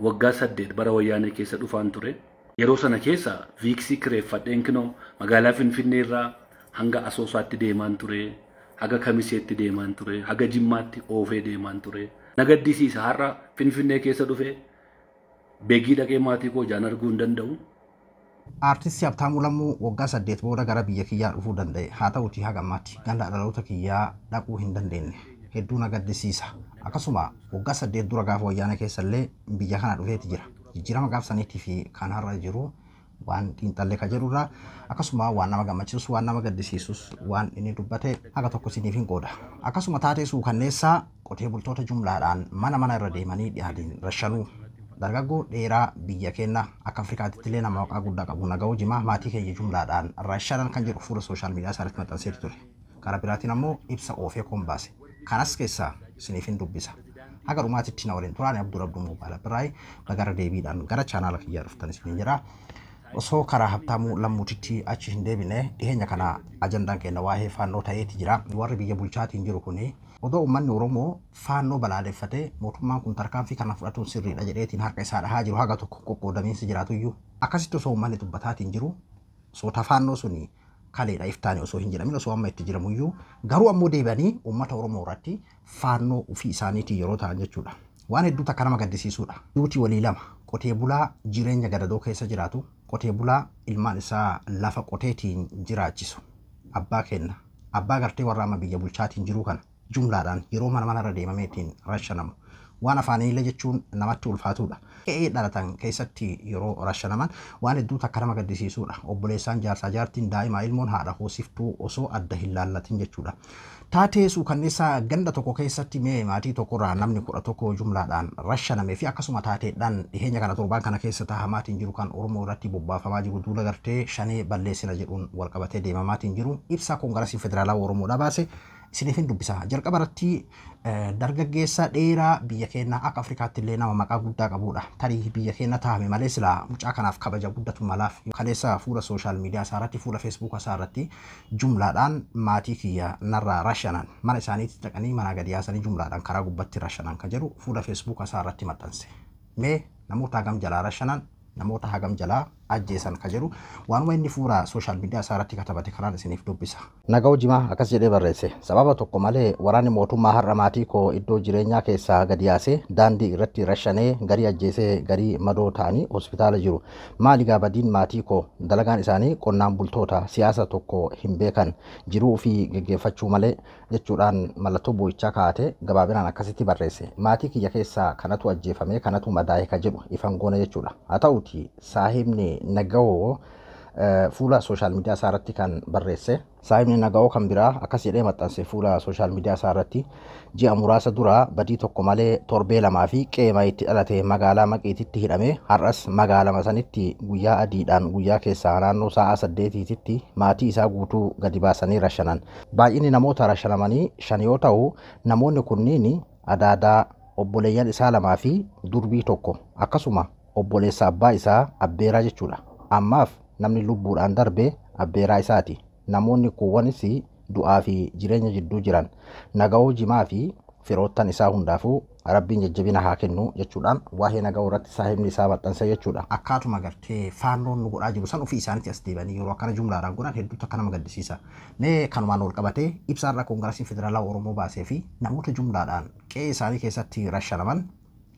Waggaa 8 bara Wayyaanee keessa dhufaan ture. Yeroo sana keessa Viiksii kireeffadheen kinoo magaalaa Finfinnee irraa hanga Asoosaatti deemaan ture. Haga Kamiseetti deemaan ture. Haga Jimmaatti oofee deemaan ture. Na gaddisiisa, har'a Finfinnee keessa dhufee Beegii dhaqee maatii koo ijaan arguu hin danda'u. Aartisti Habtaamuu Lammuu waggaa 8 booda gara biyya kiyyaa dhufuu danda'e. Haa ta'utii haga ammaatti ganda dhaloota kiyyaa dhaquu hin dandeenye. Hedduu na gaddisiisa. Akkasuma waggaa 8 dura gaafa Wayyaanee keessa illee biyya kana dhufeeti jira. Jijjiirama gaaf saniitii fi kan har'a jiru waan xiinxallee ka jedhurraa, akkasuma waan nama gammachiisus waan nama gaddisiisus waan inni dubbate haga tokko isiniif hin qooda. Akkasuma taatee suukanneessaa qotee bultoota jumlaadhaan mana mana irra deemanii dhiyaatan rashanuu, dargaggoo dheeraa biyya keenya akka Afrikaatti illee nama maqaa guddaa qabu Naga'oo Jimaa maatii keenya jumlaadhaan rashanan kan jedhu fuula social media isaarratti maxxanseeti ture. Karaa biraatiin ammoo ibsa oofee koon baase. Kanas keessaa isiniif hin dubbisa. Haga dhumaatitti na waliin turaan. Abduu Abduu Moobaala Biraay bagara deebiidhaan gara chaanaala kiyyaa dhuftan isiniin jira. Osoo karaa Habtaamuu Lammuutitti achi hin deebine, dhiheenya kana ajandaan keenya waa'ee Faannoo ta'eeti jira. Warri biyya bulchaatiin jiru kuni odoo uummanni Oromoo Faannoo balaaleffatee, mootummaan kun tarkaanfii kana fudhatuun sirriidha jedheetiin harka isaa dhahaa jiru, haga tokko qoqqoodamiinsi jiraatuyyuu, akkasitti osoo uummanni dubbataatiin jiru, soota Faannoo suni kaleedha iftaani osoo hin jedhamin, osoo amma itti jiramuyyuu, garuu ammoo deebi'anii uummata Oromoo irratti Faannoo ofii isaaniitiin yeroo ta'an jechuudha. Waan hedduu takka nama gaddisiisudha. Duuti walii lama, qotee bulaa jireenya gadadoo keessa jiraatu, qotee bulaa ilmaan isaa lafa qoteetiin jiraachisu, abbaa kenna, abbaa gartee warra amma biyya bulchaatiin jiru kana jumlaadhaan yeroo mana manarra deemameetiin rashanamu. Waan afaaniillee jechuun namatti ulfaatudha. Qe'ee dhalatan keessatti yeroo rashanaman waan hedduu takka nama gaddisiisudha. Obboleessaan, jaarsaa, jaartiin, daa'ima, ilmoon, haadha hoosiftuu osoo adda hin laallatin jechuudha. Taatee suukanneessaa ganda tokko keessatti mee maatii tokkorraa namni 11 jumlaadhaan rashanamee fi akkasuma taateedhaan dhiheenya kana torbaan kana keessa taa'amaatiin jiru kan Oromoo irratti bobbaafamaa jiru, duula gartee Shanee balleessina jedhuun walqabatee deemamaatiin jiru, ibsa Koongarasii Federaalaa Oromoodhaa baase isiniif hin dubbisa. Jalqaba irratti dargaggeessa dheeraa biyya keenya akka Afrikaatti illee nama maqaa guddaa qabudha. Tarii biyya keenya taa'ame malee silaa mucaa kanaaf kabaja guddatu malaaf. Kaleessa fuula social media isaa irratti, fuula Feesbuuka isaa irratti, jumlaadhaan maatii kiyya narraa rashanan, mana isaaniitti dhaqanii manaa gadi yaasanii jumlaadhaan karaa gubbatti rashanan kan jedhu fuula Feesbuuka isaa irratti maxxanse. Mee namoota hagam jalaa rashanan, namoota hagam jalaa ajjeesan kan jedhu waanuma inni fuula social media isaa irratti katabate kanaan isiniif dubbisa. Naga'oo Jimaa akkas jedhee barreesse. Sababa tokko malee waraanni mootummaa har'a maatii koo iddoo jireenyaa keessaa gadi yaasee daandii irratti rashanee, garii ajjeesee, garii madoo ta'anii hospitaala jiru. Maali gaabadiin maatii koo? Dalagaan isaanii qonnaan bultoota, siyaasa tokko hin beekan, jiruu fi geggeeffachuu malee jechuudhaan mallattoo boo'ichaa kaa'ate gabaabinaan akkasitti barreesse. Maatii kiyya keessaa kanatu ajjeefame, kanatu madaa'e ka jedhu ifan goone jechuudha. Haa ta'uti saahibni Naga'oo fuula social media isaa irratti kan barreesse. Saahibni Naga'oo kan biraa akkas jedhee maxxanse fuula social media isaa irratti: ji'a muraasa dura badii tokko malee torbee 2 fi qeema itti dhalate magaalaa Maqiititti hidhame, har'as magaalama sanitti guyyaa adiidhaan guyyaa keessaa naannoo sa'a 8titti maatii isaa guutuu gadi baasanii rashanan. Baay'inni namoota rashanamanii 5 yoo ta'u, namoonni kunniin adaadaa, obboleeyyan isaa lamaa fi durbii tokko, akkasuma obboleessa abbaa isaa abbeeraa jechuudha. Ammaaf namni lubbuudhaan darbe abbeeraa isaati. Namoonni kuuwwanis du'aa fi jireenya jidduu jiran. Naga'oo Jimaa fi firoottan isaa hundaafuu Rabbiin jajjabina haa kennu jechuudhaan waa'ee Naga'oo irratti saahibni isaa maxxanse jechuudha. Akkaatuma gartee Faannoon nu godhaa jiru san ofii isaaniitti as deebi'anii yeroo akkana jumlaadhaan godhan hedduutu akka nama gaddisiisa. Mee kanumaan wal qabatee ibsaarra Koongarasiin Federaalaa Oromoo baasee fi namoota jumlaadhaan qe'ee isaanii keessatti rashanaman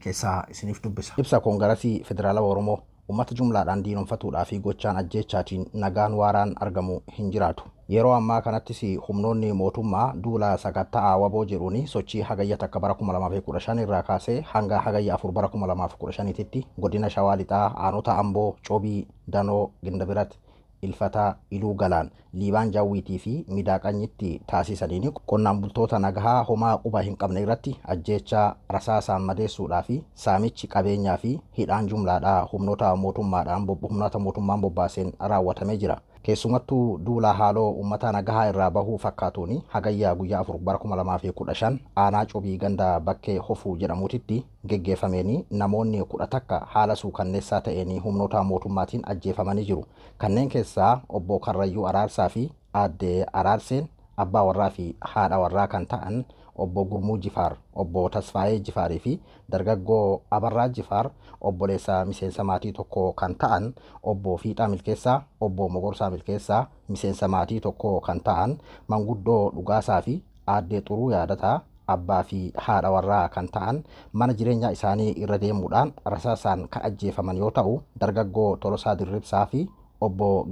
keessaa isiniif dubbisa. Ibsa Koongarasii Federaalaa Oromoo: uummata jumlaadhaan diinonfatuudhaa fi gochaan ajjeechaatiin nagaan waaraan argamu hin jiraatu. Yeroo ammaa kanattis humnoonni mootummaa duula sakatta'aa WABOO jedhuun sochii Hagayya 1 bara 2015 irraa kaasee hanga Hagayya 4 bara 2015tti godina Shawaa Lixaa aanota Amboo, Cobii, Danoo, Gindabirat, Ilfataa, Iluu Galaan, Liibaan Jaawwiitii fi Midaaqanyitti taasisaniin qonnaan bultoota nagahaa homaa quba hin qabne irratti ajjeechaa, rasaasaan madeessuudhaa fi saamichi qabeenyaa fi hidhaan jumlaadhaa humnoota mootummaadhaan humnoota mootummaan bobbaaseen raawwatamee jira. Keessumattuu duula haaloo uummata nagahaa irraa bahuu fakkaatuun Hagayya guyyaa 4 bara 2015 aanaa Cobii ganda Bakkee Hofuu jedhamuutitti geggeeffameen namoonni 11 haala suukanneessaa ta'een humnoota mootummaatiin ajjeefamanii jiru. Kanneen keessaa obbo Karrayyuu Araarsaa fi aadde Araarseen abbaa warraa fi haadha warraa kan ta'an, Obbo Gurmuu Jifaar, Obbo Tasfaayee Jifaarii fi dargaggoo Abarraa Jifaar, obboleessa miseensa maatii tokko kan ta'an Obbo Fiixaa Milkeessaa, Obbo Mogorsaa Milkeessaa, miseensa maatii tokko kan ta'an Manguddoo Dhugaasaa fi Aaddee Xuruu Yaadataa, abbaa fi haadha warraa kan ta'an mana jireenyaa isaanii irra deemuudhaan rasaasaan kan ajjeefaman yoo ta'u, dargaggoo Tolosaa Dirribsaa fi Obbo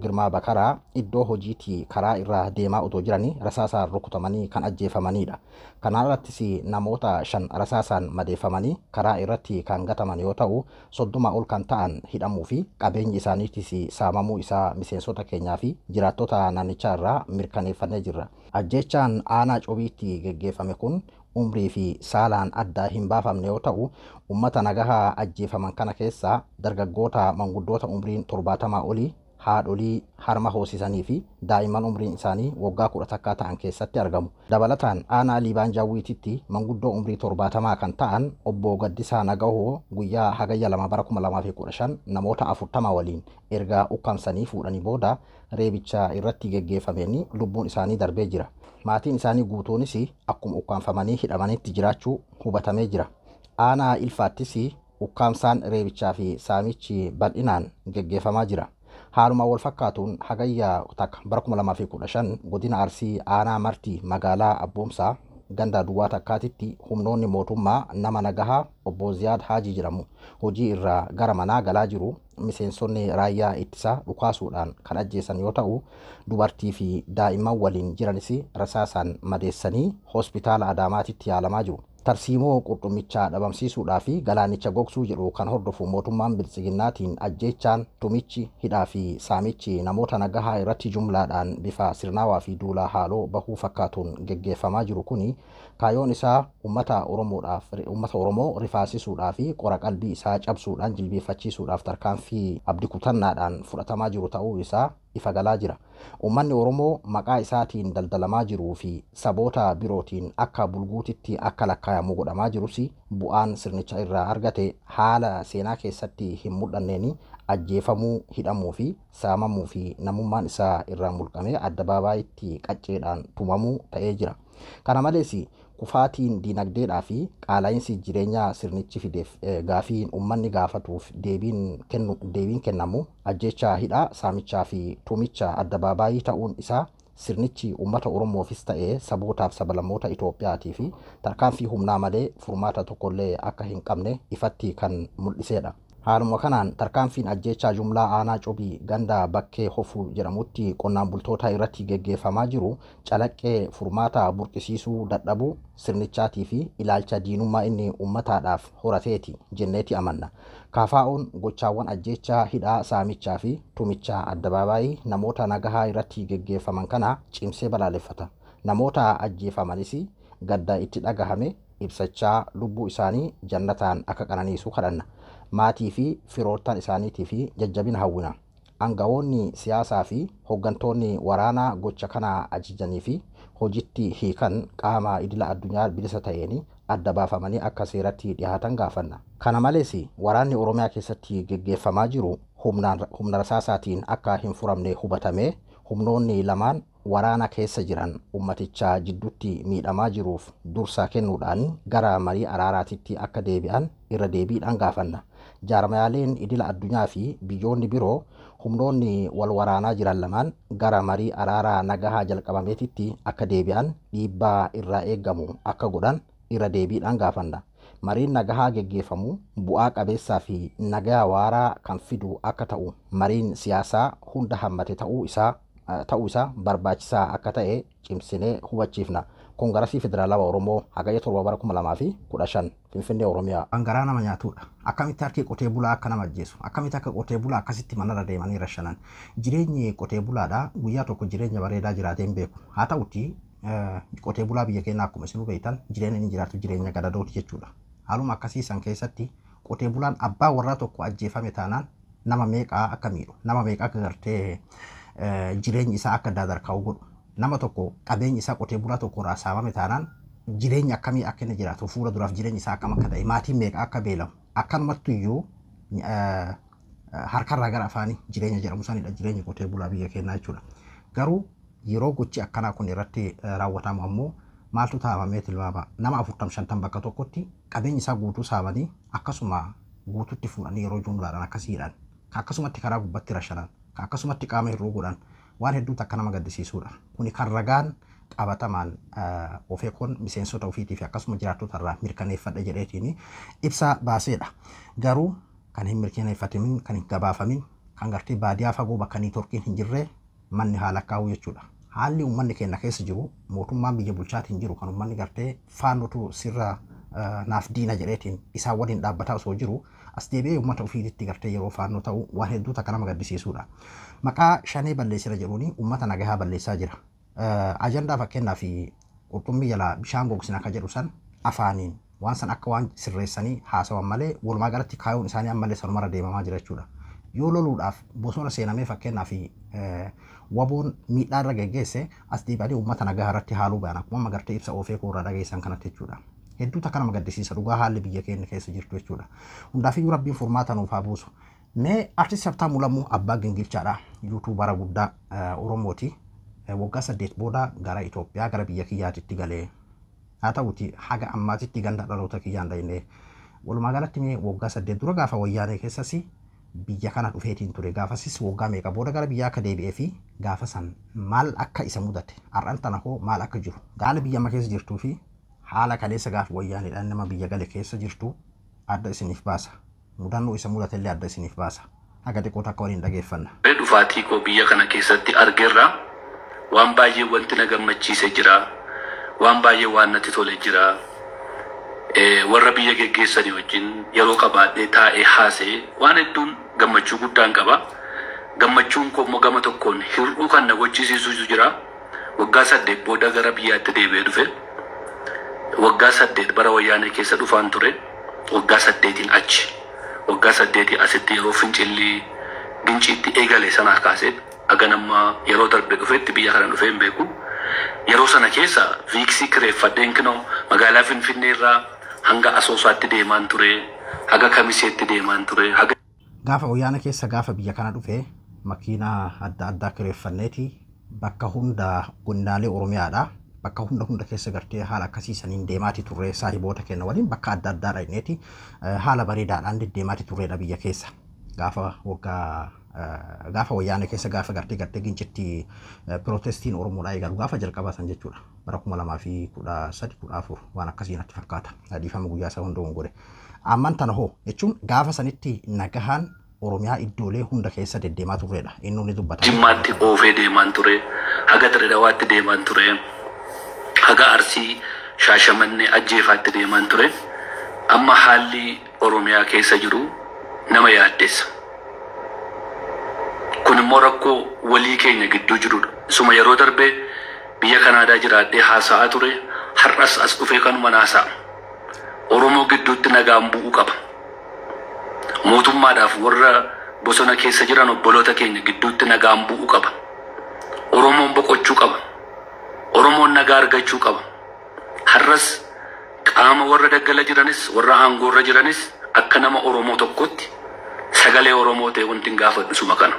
Girmaa Bakaraa iddoo hojiitii karaa irra deemaa otoo jiranii rasaasaan rukutamanii kan ajjeefamanidha. Kanaan alattis namoota 5 rasaasaan madeeffamanii karaa irratti kan gataman yoo ta'u, 30 ol kan ta'an hidhamuu fi qabeenyi isaaniitis saamamuu isaa miseensota keenyaa fi jiraattota naannichaa irraa mirkaneeffannee jirra. Ajjeechaan aanaa Cobiitti geggeeffame kun umrii fi saalaan adda hin baafamne yoo ta'u, uummata nagahaa ajjeefaman kana keessaa dargaggoota, manguddoota umriin 70 olii, haadholii harma hoosisanii fi daa'imman umriin isaanii waggaa 11 ta'an keessatti argamu. Dabalataan aanaa Liibaan Jaawwiititti manguddoo umrii 70 kan ta'an Obbo Gaddisaa Nagahoo guyyaa hagayya 2 bara 2015 namoota 40 waliin erga ukkaamsanii fuudhanii booda reebicha irratti geggeeffameen lubbuun isaanii darbee jira. Maatiin isaanii guutuunis akkuma ukkaamfamanii hidhamanitti jiraachuu hubatamee jira. Aanaa Ilfaattis ukkaamsaan reebichaa fi saamichi bal'inaan geggeeffamaa jira. Haaluma wal fakkaatuun hagayya 1 bara 2015 godina Arsii aanaa Martii magaalaa Abboomsaa ganda Duwwaa Takkaatitti humnoonni mootummaa nama nagahaa Obbo Ziyaad Haajii jedhamu hojii irraa gara manaa galaa jiru miseensonni raayyaa ittisaa dhukaasuudhaan kan ajjeesan yoo ta'u, dubartii fi daa'imman waliin jiranis rasaasaan madeessanii hospitaala Adaamaatitti yaalamaa jiru. Tarsiimoo qurxummichaa dhabamsiisuudhaa fi galaanicha gogsuu jedhu kan hordofu mootummaan biltsiginnaatiin ajjeechaan, tumichi, hidhaa fi saamichi namoota nagahaa irratti jumlaadhaan bifa sirnaawaa fi duulaa haaloo bahuu fakkaatuun geggeeffamaa jiru kuni kaayyoon isaa uummata Oromoo rifaasisuudhaa fi qora qalbii isaa cabsuudhaan jilbeeffachiisuudhaaf tarkaanfii abdii kutannaadhaan fudhatamaa jiru ta'uu isaa ifa galaa jira. Uummanni Oromoo maqaa isaatiin daldalamaa jiruu fi saboota birootiin akka bulguutitti akka lakkaayamu godhamaa jirus bu'aan sirnicha irraa argate haala seenaa keessatti hin mul'anneen ajjeefamuu, hidhamuu fi saamamuu fi namummaan isaa irraa mulqamee addabaabayitti qacceedhaan tumamuu ta'ee jira. Kana malees kufaatiin diinagdeedhaa fi qaala'iinsi jireenyaa sirnichi fideef gaafiin uummanni gaafatuuf deebiin kennamu ajjeechaa, hidhaa, saamichaa fi tumicha addabaabaayii ta'uun isaa sirnichi uummata Oromoofis ta'ee sabootaaf sablammoota Itoophiyaatii fi tarkaanfii humnaa malee furmaata tokkollee akka hin qabne ifatti kan mul'isedha. Haaluma kanaan tarkaanfiin ajjeechaa jumlaa aanaa Cobii ganda Bakkee Hofuu jedhamutti qonnaan bultoota irratti geggeeffamaa jiru calaqqee furmaata burqisiisuu dadhabuu sirnichaatii fi ilaalcha diinummaa inni uummataadhaaf horateeti jenneeti amanna. KFO'n gochaawwan ajjeechaa, hidhaa, saamichaa fi tumichaa addabaabaayii namoota nagahaa irratti geggeeffaman kana cimsee balaaleffata. Namoota ajjeefamanis gadda itti dhagahame ibsachaa lubbuu isaanii jannataan akka qananiisu kadhanna. Maatii fi firoottan isaaniitii fi jajjabina hawwina. Aangawoonni siyaasaa fi hooggantoonni waraanaa gocha kana ajajanii fi hojiitti hiikan qaama idila addunyaa bilisa ta'een adda baafamanii akka seeratti dhiyaatan gaafanna. Kana malees waraanni Oromiyaa keessatti geggeeffamaa jiru humna rasaasaatiin akka hin furamne hubatamee humnoonni lamaan waraana keessa jiran ummaticha jidduutti miidhamaa jiruuf dursa kennuudhaan gara marii araaraatitti akka deebi'an irra deebiidhaan gaafanna. Jaarmayaaleen idila addunyaa fi biyyoonni biroo humnoonni wal waraanaa jiran lamaan gara marii araaraa nagahaa jalqabameetitti akka deebi'an dhiibbaa irraa eegamu akka godhan irra deebiidhaan gaafanna. Mariin nagahaa geggeeffamu bu'aa qabeessaa fi nagaa waaraa kan fidu akka ta'u mariin siyaasaa hunda hammate ta'uu isaa barbaachisaa akka ta'e cimsinee hubachiifna. Koongarasii Federaalawaa Oromoo hagayya 7 bara 2015 Finfinnee Oromiyaa. Garaa nama nyaatudha. Akkamitti harki qotee bulaa akka nama ajjeesu, akkamitti akka qotee bulaa akkasitti manarra deemanii rashanan. Jireenyi qotee bulaadha. Guyyaa tokko jireenya bareedaa jiraatee hin beeku. Haa ta'uti qotee bulaa biyya keenyaa akkuma isin beektan jireenya inni jiraatu jireenya gadadooti jechuudha. Haaluma akkasii san keessatti qotee bulaan abbaa warraa tokko ajjeefame taanaan nama meeqaa akka miidhu, nama meeqaa akka gartee jireenyi isaa akka dadarkaa'u godhu. Nama tokko qabeenyi isaa qotee bulaa tokko irraa saamame taanaan jireenya akkamii akka inni jiraatu fuula duraaf jireenyi isaa akkam akka ta'e maatiin meeqa akka beelamu akkanumattu iyyuu harkarraa gara afaanii jireenya jedhamu sanidha jireenyi qotee bulaa biyya keenyaa jechuudha. Garuu yeroo gochi akkanaa kun irratti raawwatamu ammoo Maaltu taa'amee tilmaama nama 40-50 bakka tokkotti qabeenya isaa guutuu saamanii akkasuma guututti fuudhanii yeroo jumlaadhaan akkasiidhaan akkasumatti karaa gubbatti rashanan akkasumatti qaama hir'uu godhan waan hedduutu akka nama gaddisiisudha. Kuni kan ragaan qabatamaan ofeekoon miseensota ofiitii fi akkasuma jiraattota irraa mirkaneeffadha jedheetiin ibsa baaseedha. Garuu kan hin mirkaneeffatamin, kan hin gabaafamin, kan gartee baadiyaa fagoo bakka niitoorkiin hin jirre manni haala kaa'u jechuudha. Haalli uummanni keenya keessa jiru mootummaan biyya bulchaatiin jiru kan uummanni gartee faannotu sirra naaf diina jedheetiin isaan waliin dhaabbataa osoo jiru as deebi'ee uummata ofiitti gartee yeroo faannoo ta'u waan hedduutu akka nama gaddisiisudha. Maqaa shanee balleessira jedhuuni uummata nagahaa balleessaa jira. Ajandaa fakkeenyaaf qurxummii jalaa bishaan gogsina akka jedhu san afaaniin waan san akka waan sirreessanii haasawan malee walumaa galatti kaayuun isaanii ammallee sanumarra deemamaa jira jechuudha. Yoo loluudhaaf bosona seenamee fakkeenyaaf waboon miidhaa irra geggeesse as deebi'anii uummata nagaa irratti haaluu bayan akkuma gartee ibsa oofee koorraa dhageessan kanatti jechuudha. Hedduutu akka nama gaddisiisa dhugaa haalli biyya keenya keessa jirtu jechuudha. Hundaafiyyuu Rabbiin furmaata nuuf haa buusu. Mee artist Habtaamuu Lammuu abbaa gingilchaadha. Yuutuubara guddaa Oromooti. Waggaa 8 booda gara Itoophiyaa gara biyya kiyyaatitti galee. Haa ta'uti haga ammaatitti ganda dhaloota kiyyaan dhayinee. Walumaa galatti mee waggaa 8 dura gaafa wayyaanee keessas biyya kana dhufeetiin ture. Gaafasis waggaa meeqa booda gara biyyaa akka deebi'ee fi gaafa san maal akka isa mudate har'aan tana hoo maal akka jiru haala biyya amma keessa jirtuu fi haala kaleessa gaafa wayyaaneedhaan nama biyya gale keessa jirtu adda isiniif baasa. Mudannoo isa mudate illee adda isiniif baasa. Haga xiqqoota akka waliin dhageeffanna. Dhufaatii koo biyya kana keessatti argeerra waan baay'ee wanti na gammachiise jira. Waan baay'ee waan natti tole jira. Warra biyya geggeessanii wajjin yeroo qabaadhee taa'ee haasa'ee waan hedduun gammachuu guddaan qaba. Gammachuun koo immoo gama tokkoon hir'uu kan na gochisiisutu jira. Waggaa 8 booda gara biyyaatti deebi'ee dhufe. Waggaa 8 bara wayyaanee keessa dhufaan ture. Waggaa 8 achi. Waggaa 8 asitti yeroo fincilli ginciitti eegale sanaa kaasee haga nama yeroo darbe dhufetti biyya kana dhufee hin beeku. Yeroo sana keessa viiksii kireeffadheen kinoo magaalaa Finfinnee irraa hanga Asoosaatti deemaan ture, haga Kamiseetti deemaan ture. Gaafa wayyaana keessa gaafa biyya kana dhufe makiinaa adda addaa kireeffanneeti bakka hunda godinaalee Oromiyaadha. Bakka hunda keessa gartee haala akkasiisaniin deemaati turre saahiboota keenya waliin bakka adda addaa dhaqneeti haala bareedaadhaan deddeemaati turreedha biyya keessa. Gaafa waggaa gaafa wayyaana keessa gaafa gartee gincitti pirootestiin Oromoodhaa eegalu gaafa jalqabaa san jechuudha. Bara 2013 14 waan akkasii natti fakkaata. Dhiifama guyyaa isaa hunda godhe. Amman tana hoo jechuun gaafa sanitti nagahaan Oromiyaa iddoolee hunda keessa deddeemaa turreedha. Inni ni dubbata. Jimmaatti oofee deemaan ture, haga Dirredawaatti deemaan ture, haga Arsii, Shaashamannee, Ajjeefaatti deemaan ture. Amma haalli Oromiyaa keessa jiru nama yaaddeessa. Kun immoo rakkoo walii keenya gidduu jirudha. Isuma yeroo darbee biyya Kanaadaa jiraadhee haasa'aa ture, har'as as dhufee kanuma haasa'a. Oromoo gidduutti nagaan bu'uu qaba. Mootummaadhaaf warra bosona keessa jiran obboloota keenya gidduutti nagaan bu'uu qaba. Oromoon boqochuu qaba. Oromoon nagaa argachuu qaba. Har'as qaama warra daggala jiranis warra aangoorra jiranis akka nama Oromoo tokkotti sagalee Oromoo ta'e wanti hin gaafadhu suma kana.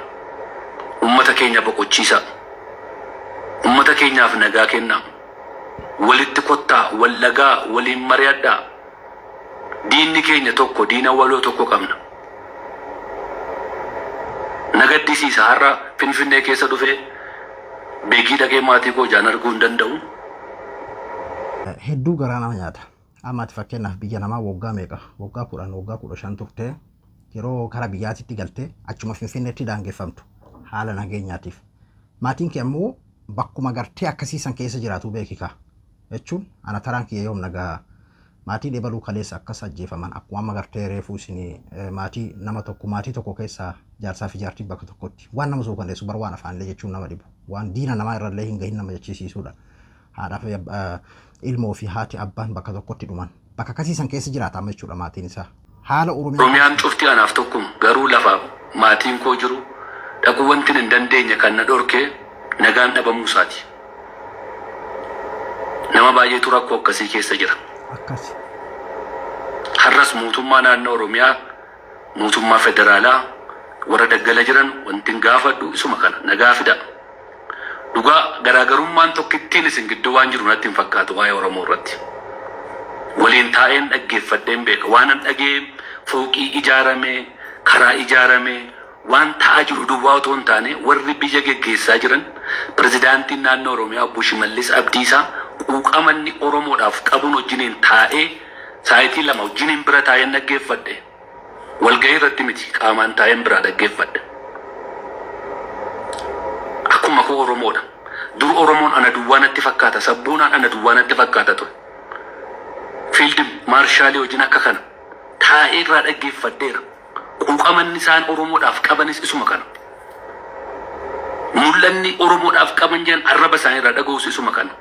Uummata keenya boqochiisaa. Uummata keenyaaf nagaa kennaa. Walitti kottaa, wal dhagaa, waliin mari'adhaa. Diinni keenya tokko, diina waloo tokko qabna. Nagaddisiisa har'a Finfinnee keessa dhufee beekii dhaqee maatii koo ijaan arguu hin danda'u. Hedduu garaa nama nyaata. Amma ati fakkeenyaaf biyya namaa waggaa meeqa? Waggaa 10, waggaa 15 turtee yeroo gara biyyaatitti galtee achuma Finfinneetti daangeffamtu haala nageenyaatiif. Maatiin kee ammoo bakkuma gartee akkasiisan keessa jiraatu beekika. Jechuun ana taraan kiyya yoom nagaa maatiin ebaluu kaleessa akkas ajjeefaman akkuma amma gartee reefuu isin maatii nama tokko maatii tokko keessaa jaarsaa fi jaartii bakka tokkotti waan nama suukanneessu bar waan afaanillee jechuun nama dhibu waan diina namaa irrallee hin gahin nama jechisiisuudha. Haadhaa fi ilmoo fi haati abbaan bakka tokkotti dhuman bakka akkasiisan keessa jiraata amma jechuudha maatiin isaa. Haala Oromiyaan cufti anaaf tokkuma garuu lafa maatiin koo jiru dhaquu wanti hin dandeenye kan na dhorkee nagaan dhabamuu isaati. Nama baay'eetu rakkoo akkasii keessa jira. Akkas. Har'as mootummaa naannoo Oromiyaa, mootummaa federaalaa warra daggala jiran wanti hin gaafadhu isuma kana nagaa fida. Dhugaa garaagarummaan tokkittiin isin gidduu waan jiru natti hin fakkaatu waa'ee Oromoo irratti. Waliin taa'een dhaggeeffadheen beeka. Waan an dhagee fooqii ijaarame, karaa ijaarame, waan ta'aa jiru duwwaa otoo hin taane warri biyya geggeessaa jiran pirezidaantiin naannoo Oromiyaa obbo Shimallis Abdiisaa quuqamanni Oromoodhaaf qabuun wajjiniin taa'ee saayitii 2 wajjiniin bira taa'een dhaggeeffadhe. Walgahii irratti miti qaamaan taa'een biraa dhaggeeffadhe. Akkuma koo Oromoodha. Dur Oromoon ana duwwaa natti fakkaata, sabboonaan ana duwwaa natti fakkaata ture. Fiild maarshaalii wajjin akka kana taa'ee irraa dhaggeeffadheera. Quuqamanni isaan Oromoodhaaf qabanis isuma kana. Mul'anni Oromoodhaaf qaban jiran arraba isaanii irraa dhaga'us isuma kana.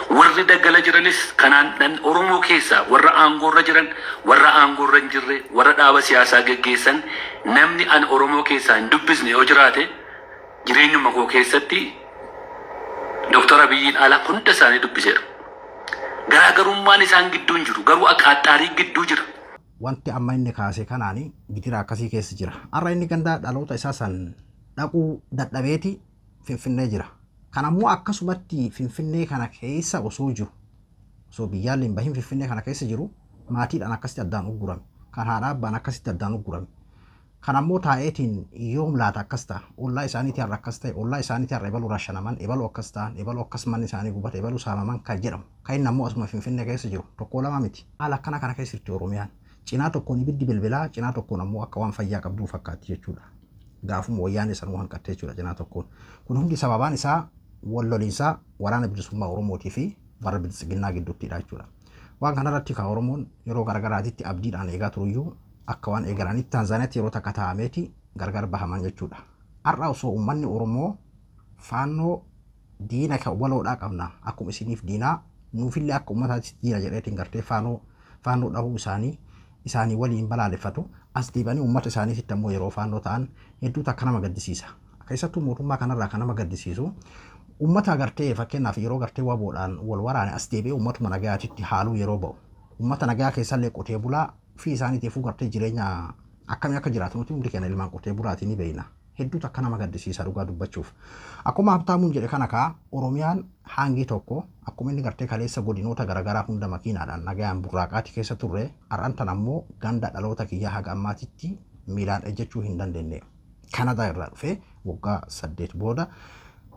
Warri daggala jiranis kanaan Oromoo keessaa warra aangoorra jiran, warra aangoorra hin jirre, warra dhaaba siyaasaa geggeessan namni an Oromoo keessaa hin dubbisne yoo jiraate jireenyuma koo keessatti Dooktar Abiyyiin ala hunda isaanii dubbiseera. Garaagarummaan isaan gidduu hin jiru garuu akaaxaarii gidduu jira. Wanti amma inni kaase kanaani gidira akkasii keessa jira. Har'a inni ganda dhaloota isaa san dhaquu dadhabeeti Finfinnee jira. Kan ammoo akkasumatti Finfinnee kana keessa osoo jiru osoo biyyaallee hin bahin Finfinnee kana keessa jiru maatiidhaan akkasitti addaan uggurame. Kan haadha abbaan akkasitti addaan uggurame. Kan ammoo taa'eetiin yoom laata akkas ta'a. Ollaa isaaniitii har'a akkas ta'e, ollaa isaaniitii har'a ebaluu rashanaman, ebaluu akkas ta'an, ebaluu akkas manni isaanii gubate, ebaluu saamaman kan jedhamu. Kan inni ammoo asuma Finfinnee keessa jiru tokko lama miti. Haala akkana kana keessa jirti Oromiyaan. Cinaa tokkoon ibiddi bilbilaa, cinaa tokkoon ammoo akka waan fayyaa qabduu fakkaatti jechuudha. Gaafuma wayyaanee sanuu hanqatte jechuudha cinaa tokkoon. Kun hundi sababaan isaa wal loliinsaa waraana bilisummaa Oromootii fi warra bilisiginnaa gidduuttidha jechuudha. Waan kanarratti kan Oromoon yeroo garagaraatitti abdiidhaan eegaa turuyyuu akka waan eegalanitti Taanzaaniyaatti yeroo takka taa'ameeti gargar bahaman jechuudha. Har'a osoo uummanni Oromoo faannoo diina waloodhaa qabna akkuma isiniif diinaa nuufillee akka uummataatti diina jedheetiin gartee faannoo dhahuu isaanii waliin balaaleffatu as deebanii uummata isaaniitti ammoo yeroo faannoo ta'an hedduutu akka nama gaddisiisa. Keessattuu mootummaa kanarraa kan nama gaddisiisu uummata gartee fakkeenyaaf yeroo gartee waboodhaan wal waraane as deebi'ee uummatuma nagayaatitti haaluu yeroo ba'u. Uummata nagayaa keessallee qotee bulaa fi isaaniitiifuu gartee jireenya akkamii akka jiraatu nuti hundi keenya ilmaan qotee bulaatii ni beekna. Hedduutu akka nama gaddisiisa dhugaa dubbachuuf. Akkuma Habtaamuun jedhe kana kaa Oromiyaan hangi tokko akkuma inni gartee kaleessa godinoota garaagaraa hunda makiinaadhaan nagayaan burraaqaati keessa turre har'aan tan ammoo ganda dhaloota kiyyaa haga ammaatitti miilaan ejjechuu hin dandeenye. Kanadaa irraa dhufee waggaa 8 booda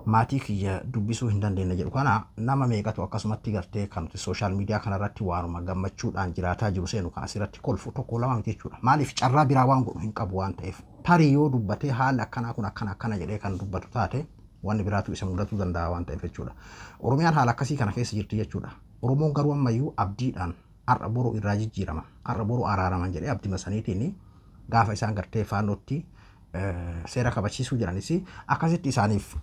maatii kiyya dubbisuu hin dandeenye jedhu kana nama meeqatu akkasumatti gartee kan nuti sooshaal miidiyaa kanarratti waanuma gammachuudhaan jiraataa jiru seenu kan asirratti kolfu tokko lama miti jechuudha. Maaliif carraa biraa waan godhu hin qabu waan ta'eef. Tarii yoo dubbatee haalli akkanaa kun akkana akkana jedhee kan dubbatu taate wanni biraatu isa mudatuu danda'a waan ta'eef jechuudha. Oromiyaan haala akkasii kana keessa jirti jechuudha. Oromoon garuu ammayyuu abdiidhaan har'a boru irraa jijjiirama har'a boru araaraman jedhee abdima saniitiin gaafa isaan gartee faannootti seera kabachiisuu jiranis akkasitti isaaniif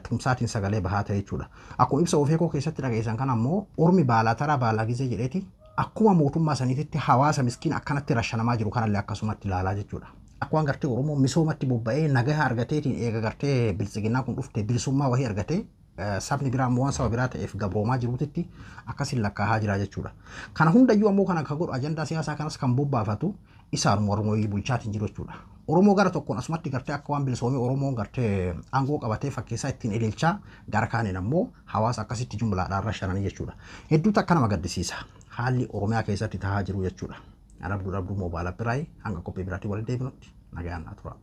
tumsaatiin sagalee bahaa ta'e jechuudha. Akkuma ibsa ofeekoo keessatti dhageessan kan ammoo ormi baalaa taraa baalaa gizee jedheeti akkuma mootummaa saniititti hawaasa miskiin akkanatti rashanamaa jiru kanallee akkasumatti ilaalaa jechuudha. Akkuma gartee Oromoo misoomatti bobba'ee nagaa argateetiin eega gartee bilisiginnaa kun dhufte bilisummaa wahii argatee sabni biraa ammoo waan saba biraa ta'eef gabroomaa jiruutitti akkasiin lakkaahaa jira jechuudha. Kana hundayyuu ammoo kana kan godhu ajandaa siyaasaa kanas kan bobbaafatu isaanuma Oromoo bulchaatiin jiru jechuudha. Oromoo gara tokkoon asumatti gartee akka waan bilisoomee Oromoon gartee aangoo qabatee fakkeessaa ittiin ililchaa gara kaaniin ammoo hawaasa akkasitti jumlaadhaan rashananii jechuudha. Hedduutu akka nama gaddisiisa. Haalli Oromiyaa keessatti tahaa jiru jechuudha. Arabduu dhabduu moobaala biraayii hanga qophii biraatiin waliin deebinutti nagayaan naa tura.